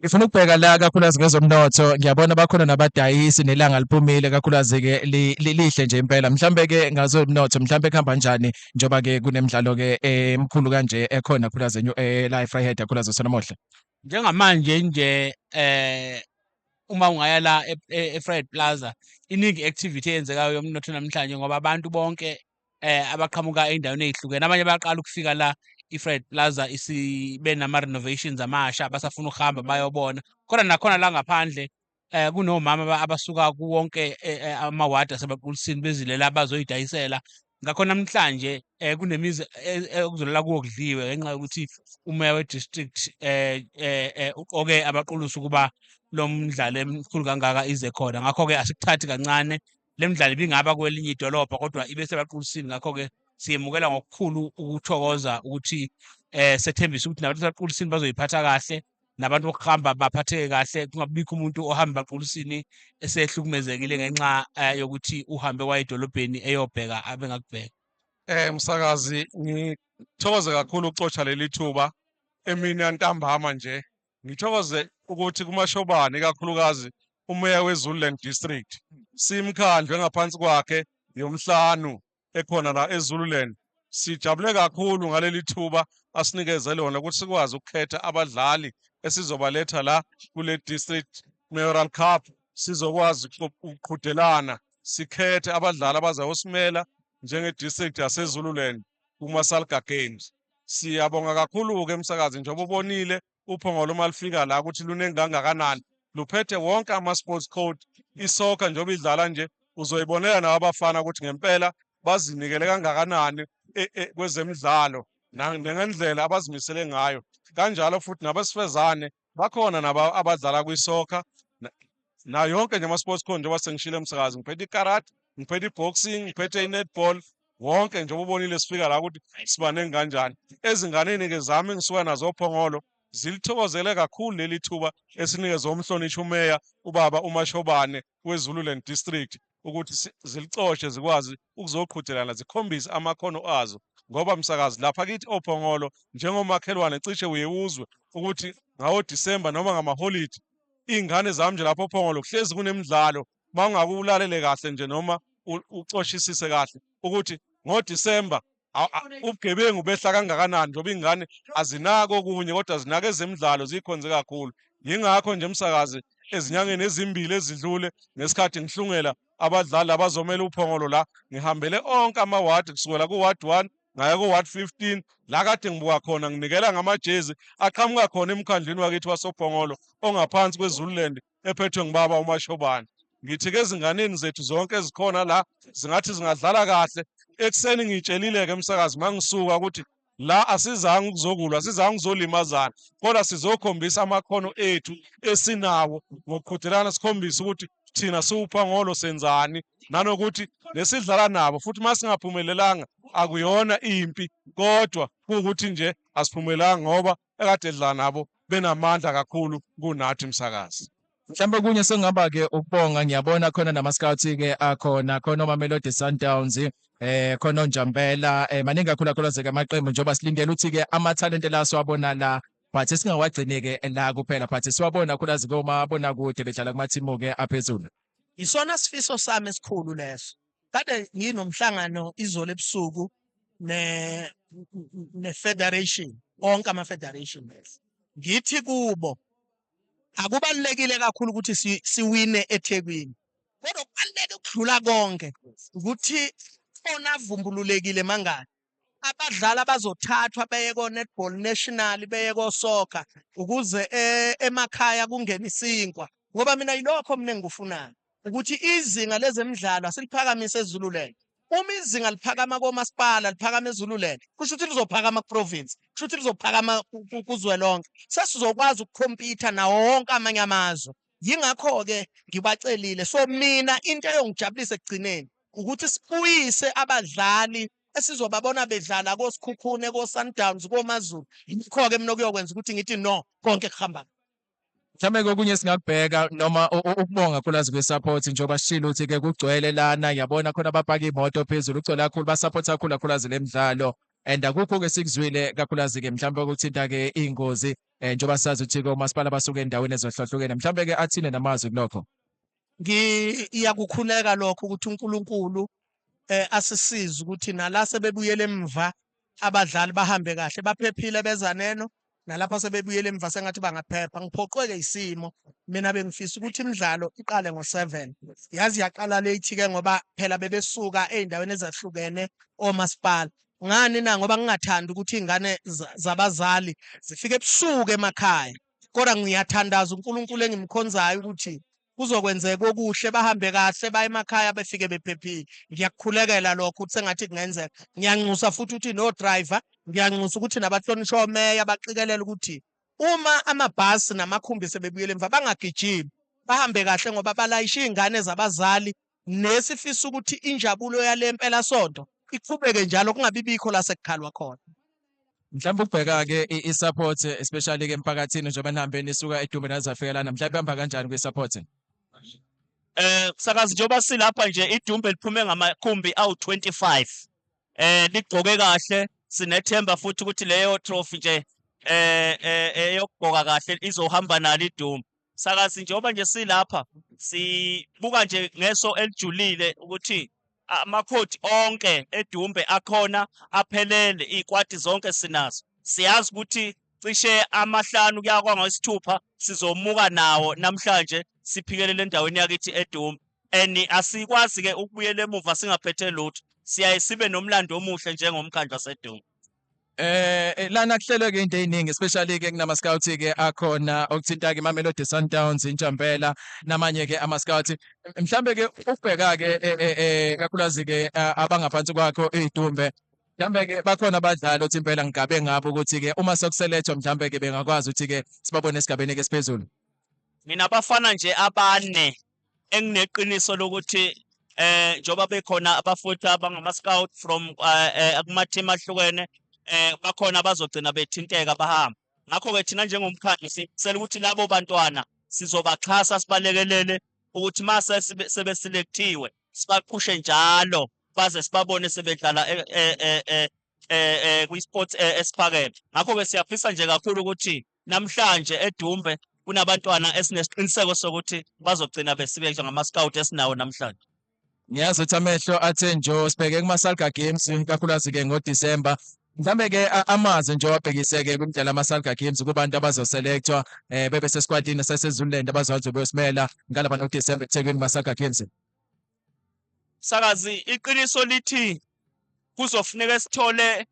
Ngifuna ukubheka la kakhulukazi ngezomnotho, ngiyabona bakhona nabadayisi nelanga liphumile kakhulukazi-ke lihle nje impela. Mhlambe-ke ngazomnotho mhlambe kuhamba kanjani njengoba-ke kunemidlalo-ke emikhulu kanje ekhona kakhulukazi la eVryheid kakhulukazi namuhla. Njengamanje nje uma ungaya la eVryheid Plaza, iningi activity eyenzekayo yomnotho namhlanje ngoba abantu bonke abaqhamuka ey'ndaweni ey'hlukene, abanye bayaqala ukufika la i-Vryheid Plaza isibe nama-renovations amasha, basafuna ukuhamba bayobona. Kodwa nakhona la ngaphandle kunomama abasuka kuwonke amawadi aseBaqulusini bezile la bazoyidayisela. Ngakho namhlanje kunemizi okuzolala kuwo kudliwe ngenxa yokuthi umeya we-district uqoke abaQulusi ukuba lo mdlalo emkhulu kangaka ize khona. Ngakho-ke asikuthathi kancane, le mdlalo ibingaba kwelinye idolobha kodwa ibe seBaqulusini. Ngakho-ke siyemukela ngokukhulu ukuthokoza ukuthi sethembise ukuthi nabantu baseBaqulusini bazoyiphatha kahle, nabantu bokuhamba baphatheke kahle, kungabikho umuntu ohamba eBaqulusini esehlukumezekile ngenxa yokuthi uhambe waya edolobheni eyobheka abengakubheka. Msakazi, ngithokoze kakhulu ukucosha leli thuba emini yantambama nje. Ngithokoze ukuthi kuMashobane ikakhulukazi umeya weZululand District simkhandlu engaphansi kwakhe yomhlanu ekhona la eZululand. Sijabule kakhulu ngaleli thuba asinikeze lona ukuthi sikwazi ukukhetha abadlali esizobaletha la kule District Mayoral Cup, sizokwazi ukuqhudelana sikhethe abadlali abazayosimela njenge-district yaseZululand kuma-Salga Games. Siyabonga kakhulu-ke emsakazi njengoba ubonile uPhongolo uma lufika la ukuthi luningi kangakanani, luphethe wonke ama-sports code. Isoccer njengoba idlala nje uzoyibonela nawo abafana ukuthi ngempela bazinikele kangakanani kwezemidlalo nangendlela abazimisele ngayo. Kanjalo futhi nabesifazane bakhona nabo abadlala kwisoccer nayo yonke nje ama-sports code. Njengoba sengishilo emsakazi, ngiphethe ikarate, ngiphethe i-boxing, ngiphethe i-netball, wonke njengoba ubonile sifika la ukuthi sibaningi kanjani. Ezinganeni-ke zami engisuka nazo oPhongolo zilithokozele kakhulu leli thuba esinikezwe umhlonishwa umeya ubaba uMashobane weZululand District ukuthi zilicoshe zikwazi ukuzoqhudelana zikhombise amakhono azo, ngoba msakazi lapha kithi oPhongolo njengomakhelwane cishe uye uzwe ukuthi ngawo December noma ngamaholidi iy'ngane zami nje lapho oPhongolo kuhlezi kunemidlalo. Uma ungabe ulalele kahle nje noma ucoshisise kahle ukuthi ngoDisemba ubugebengu behla kangakanani, njengoba iy'ngane azinako okunye kodwa zinaka ezemidlalo zikhonze kakhulu. Yingakho nje msakazi ezinyangeni ezimbili ezidlule ngesikhathi ngihlungela abadlali abazomela uPhongolo la, ngihambele onke amawadi kusukela ku-ward 1 ngaya ku-ward 15 la kade ngibuka khona nginikela ngamajezi aqhamuka khona emkhandlwini wakithi wasoPhongolo ongaphansi kweZululand ephethwe ngubaba uMashobane. Ngithi-ke ezinganeni zethu zonke ezikhona la zingathi zingadlala kahle. Ekuseni ngitshelile-ke emsakazi uma ngisuka ukuthi la asizange ukuzokulwa, asizange ukuzolimazana, kodwa sizokhombisa amakhono ethu esinawo ngokuqhudelana, sikhombise ukuthi thina siwuPhongolo senzani, nanokuthi lesidlala nabo futhi uma singaphumelelanga akuyona impi, kodwa kuwukuthi nje asiphumelelanga ngoba ekade edlala nabo benamandla kakhulu kunathi msakazi. Mhlawumbe okunye sengingaba-ke ukubonga, ngiyabona khona nama-scouts-ke akhona, khona oMamelodi Sundowns, khona oNjampela, maningi kakhulu akhulazeke amaqembu njengoba silindele ukuthi-ke amathalente la siwabona la, but singawagcini-ke la kuphela, but siwabona khulazi komabonakude bedlala kumathimu-ke aphezulu. Yisona sifiso sami esikhulu leso. Kade nginomhlangano izolo ebusuku ne ne-federation, onke ama-federation. Ngithi kubo akubalulekile kakhulu ukuthi siwine eThekwini, kodwa kubaluleke ukudlula konke ukuthi khona avumbululekile mangani abadlali abazothathwa beye ko-netball national, beye ko-soccer ukuze emakhaya kungene isinkwa, ngoba mina yilokho mina engikufunayo ukuthi izinga lezemidlalo asiliphakamise eZululand. Uma izinga liphakama komasipala, liphakama eZululand, kusho ukuthi lizophakama ku-province, kusho ukuthi lizophakama kuzwelonke, sesizokwazi ukukhompitha nawo wonke amanye amazwe. Yingakho-ke ngibacelile. So mina into eyongijabulisa ekugcineni ukuthi sibuyise abadlali esizobabona bedlala koSikhukhune, ko-Sundowns, koMaZulu. Yikho-ke mina okuyokwenza ukuthi ngithi no, konke kuhamba. Mhlawumbe kokunye singakubheka noma ukubonga kakhulukazi kwe-support njengoba sishilo ukuthi-ke kugcwele lana, ngiyabona khona abapaka iy'moto phezulu, kugcwele kakhulu, ba-support kakhulu kakhulukazi le midlalo. And akukho ke sikuzwile kakhulukazi ke mhlawumbe ukuthinta ke ingozi njengoba sazi ukuthi ke omasipala basuke endaweni ezohlukahlukene, mhlawumbe ke athine namazwi kulokho. Ngiyakukhuleka lokho ukuthi uNkulunkulu asisize ukuthi nala sebebuyele emva abadlali bahambe kahle baphephile beza neno, nalapha sebebuyele emva sengathi bangaphepha. Ngiphoqweke isimo, mina bengifisa ukuthi imidlalo iqale ngo-7, yazi yaqala late ke ngoba phela bebesuka ey'ndaweni ezahlukene omasipala. Ngani na? Ngoba ngingathandi ukuthi iy'ngane zabazali zifike ebusuku emakhaya, kodwa ngiyathandaza uNkulunkulu engimkhonzayo ukuthi kuzokwenzeka okuhle, bahambe kahle baye emakhaya befike bephephile. Ngiyakukhulekela lokho ukuthi sengathi kungenzeka. Ngiyanxusa futhi ukuthi no-driver, ngiyanxusa ukuthi nabahlonishwa omeya baqikelele ukuthi uma amabhasi namakhumbi sebebuyele emva bangagijimi, bahambe kahle ngoba balayisha iy'ngane zabazali, nesifisa ukuthi injabulo yale mpelasonto iqhubeke njalo, kungabi bikho la sekukhalwa khona. Mhlawumbe ukubheka-ke i-support, especially-ke emphakathini, njengoba nihambe nisuka eDumbe nazafika lana, mhlawumbe ihamba kanjani kwi-support? Sakazi, njengoba silapha nje, iDumbe liphume ngamakhumbi awu-25, ligqoke kahle. Sinethemba futhi ukuthi leyo trophy nje eyokugqoka kahle izohamba nalo iDumbe. Sakazi, njengoba nje silapha sibuka nje ngeso elijulile ukuthi amakhodi onke eDumbe akhona aphelele, iy'kwati zonke sinazo. Siyazi ukuthi cishe amahlanu kuya kwangayisithupha sizomuka nawo namhlanje, siphikelele endaweni yakithi eDumbe, and asikwazi-ke ukubuyela emuva singaphethe lutho. Siyaye sibe nomlando omuhle njengomkhandlu waseDumbe. Lana kuhlelwe ke into eziningi, especially ke kunama scouts ke akhona okuthinta ke Mamelodi Sundowns, Injampela, namanye ke ama scouts. Mhlambe ke ukubheka ke kakhulukazi ke abangaphansi kwakho iDumbe, mhlambe ke bakhona abadlali othi impela ngigabe ngabo ukuthi ke uma sekuselethwa mhlambe ke bengakwazi ukuthi ke sibabone esigabeni ke esiphezulu? Mina abafana nje abane engineqiniso lokuthi njoba bekhona abafowethu abangama scout from kuma team ahlukene, bakhona abazogcina bethinteka bahamba. Ngakho ke thina njengomkhandlu sicela ukuthi labo bantwana sizobaxhasa, sibalekelele ukuthi mase sebeselectiwe sibaqhushe njalo baze sibabone sebedlala kwi-sports esiphakeme. Ngakho-ke siyafisa nje kakhulu ukuthi namhlanje eDumbe kunabantwana esinesiqiniseko sokuthi bazogcina besibe njengama-scout esinawo namhlanje. Ngiyazi ukuthi amehlo athe njo sibheke kuma-Salga Games, kakhulukazi-ke ngoDisemba. Mhlambe-ke amazwi nje wabhekise-ke kwimidlalo ama-Salga Games kubantu abazoselekthwa bebe sesikwatini saseZululand abazohanjwa beyosimela ngalapha noDisemba eThekwini kuma-Salga Games. Sakazi, iqiniso lithi kuzofuneka sithole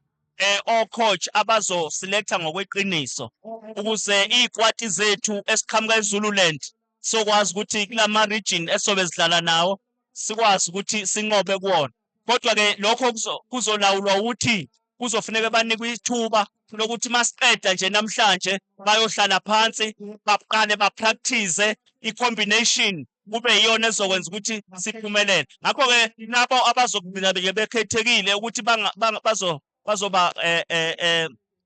o-coach abazoselecta ngokweqiniso ukuze iy'kwati zethu esiqhamuka eZululand sokwazi ukuthi kulama region esobe sidlala nawo sikwazi ukuthi sinqobe kuwona. Kodwa-ke lokho kuzolawulwa ukuthi kuzofuneka banikwe ithuba lokuthi masiqeda nje namhlanje bayohlala phansi baqale bapractice i-combination, kube iyona ezokwenza ukuthi siphumelele. Ngakho-ke labo abazokugcina nje bekhethekile ukuthi bazoba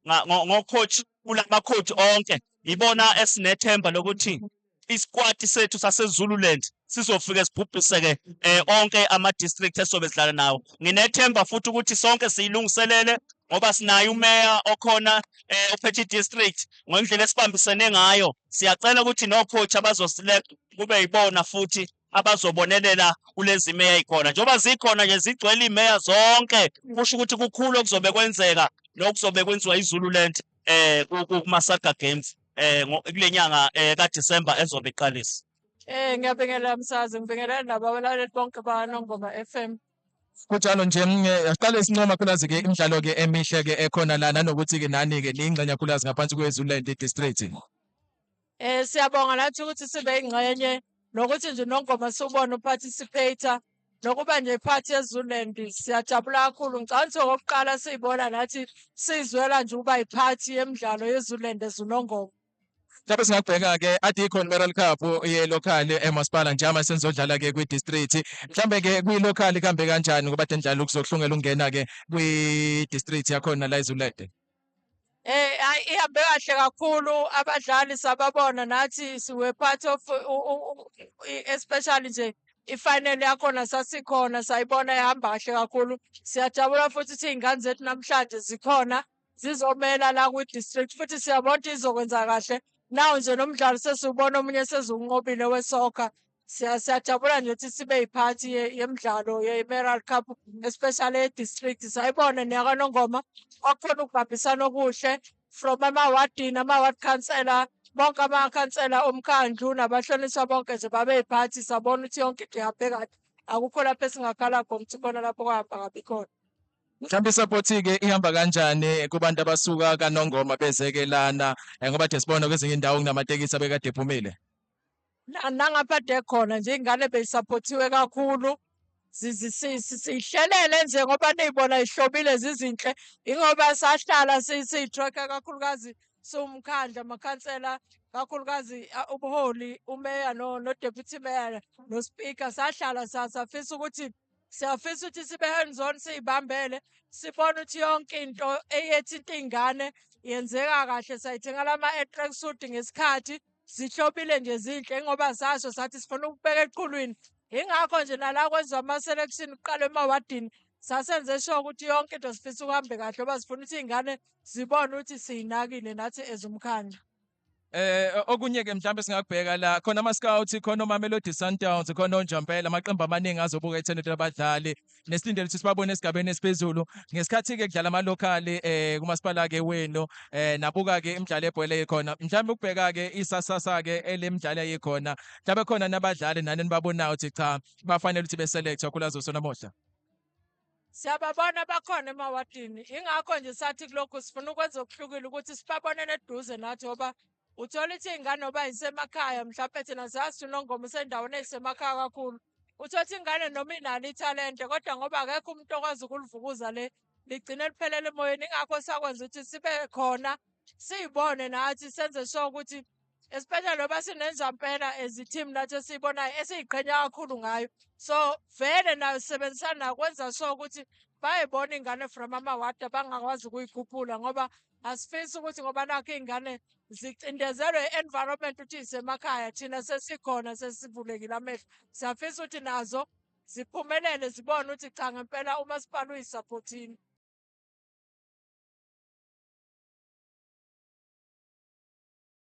ngo-coach kulama-coach onke, ibona esinethemba lokuthi isikwati sethu saseZululand sizofike sibhubhise-ke onke ama-district esizobe sidlala nawo. Nginethemba futhi ukuthi sonke siyilungiselele ngoba sinaye umeya okhona ophethe i-district ngendlela esibambisene ngayo. Siyacela ukuthi no-coach abazoselect kube yibona futhi abazobonelela kulezi meya ey'khona. Njengoba zikhona nje zigcwele iy'meya zonke, kusho ukuthi kukhulu okuzobe kwenzeka nokuzobe kwenziwa iZululand kuma-Salga Games kule nyanga kaDisemba ezobe iqalisa. Ngiyabingelela msazi, ngibingelela nabalaleli bonke baNongoma FM. Kunjalo nje, asiqale sincoma khulazi-ke imidlalo-ke emihle-ke ekhona la, nanokuthi-ke nani-ke niyingxenye khulazi ngaphansi kweZululand District. Siyabonga nathi ukuthi sibe ingxenye nokuthi nje Nongoma siwubone uparticipate nokuba nje part yeZululand, siyajabula kakhulu. Ngicabanga ukuthi okokuqala siyibona nathi sizwela nje ukuba iphathi yemidlalo yeZululand eZunongoma. Mhlawumbe singakubheka-ke ade ikhona i-Mayoral Cup ye-local emasipala njengoba senizodlala-ke kwi-district. Mhlawumbe-ke kwi-local kuhambe kanjani ngoba ade nidlala ukuzokuhlungela ukungena-ke kwi-district yakhona la eZululand? Hayi, ihambe kahle kakhulu, abadlali sababona nathi siwe part of especially nje I-final yakhona sasikhona sayibona ihamba kahle kakhulu. Siyajabula futhi ukuthi iy'ngane zethu namhlanje zikhona zizomela la kwi-district futhi siyabona ukuthi izokwenza kahle. Nawu nje nomdlalo sesiwubona omunye sesiwunqobile we-soccer. Siyajabula nje ukuthi sibe yiphathi yemidlalo ye-Mayoral Cup especially ye-district. Sayibona neyakaNongoma kwakukhona ukubambisana okuhle from amawadini, ama-ward councillor, bonke amakhansela omkhandlu nabahloniswa bonke nje babeyiphathi sabona ukuthi yonke into ihambe kahle. Akukho lapho esingakhala khona ukuthi khona lapho kwahamba kabi khona. Mhlawumbe i-support-ke ihamba kanjani kubantu abasuka kaNongoma bezeke lana ngoba de sibona kwezinye indawo kunamatekisi abekade ephumile. Nangapha de khona nje iy'ngane bey'saphothiwe kakhulu. Siyihlelele nje ngoba niy'bona y'hlobile zizinhle ingoba sahlala siyi-track-a kakhulukazi siwumkhandlu amakhansela kakhulukazi ubuholi umeya no-deputy mayor no-speaker sahlala safisa ukuthi siyafisa ukuthi sibe hands on siyibambele sibone ukuthi yonke into eyethinta iy'ngane yenzeka kahle. Sayithengela ama-tracksuit ngesikhathi zihlobile nje zinhle ngoba sasho sathi sifuna ukubeka eqhulwini. Ingakho nje nala kwenziwa ama-selection kuqala emawadini sasenze sure ukuthi yonke into sifisa ukuhambe kahle ngoba sifuna ukuthi iy'ngane zibone ukuthi siyinakile nathi as umkhandlu. Okunye ke mhlawumbe singakubheka la khona ama scouts khona oMamelodi Sundowns khona oNjampela amaqembu amaningi azobuka ithalente labadlali nesilindele ukuthi sibabone esigabeni esiphezulu ngesikhathi ke kudlala ama local kumasipala ke wenu nabuka ke imidlalo ebhola ekhona mhlawumbe ukubheka ke isasasa ke elemidlalo eyikhona mhlawumbe khona nabadlali nani nibabonayo ukuthi cha bafanele ukuthi be-select kulazo namuhla. Siyababona bakhona emawadini ingakho nje sathi kulokhu sifuna ukwenza okuhlukile ukuthi sibabonele eduze nathi ngoba uthola ukuthi iy'ngane noba yisemakhaya mhlawumpe thina siyazi uNongoma usendaweni ey'semakhaya kakhulu. Uthola ukuthi ingane noma inalo ithalente kodwa ngoba akekho umuntu okwazi ukulivukuza le ligcine liphelele emoyeni. Ingakho sakwenza ukuthi sibe khona siy'bone nathi senze sure ukuthi especially ngoba sinenjampela as i-team nathi esiyibonayo esiyiqhenya kakhulu ngayo. So vele nayo sisebenzisana nayo kwenza sure ukuthi bayayibona iy'ngane from amawadi abangakwazi ukuyikhuphula ngoba asifisi ukuthi ngoba nakho iy'ngane zicindezelwe i-environment ukuthi isemakhaya thina sesikhona sesivulekile amehlo. Siyafisa ukuthi nazo ziphumelele zibone ukuthi cha ngempela umasipala uyisaphothile.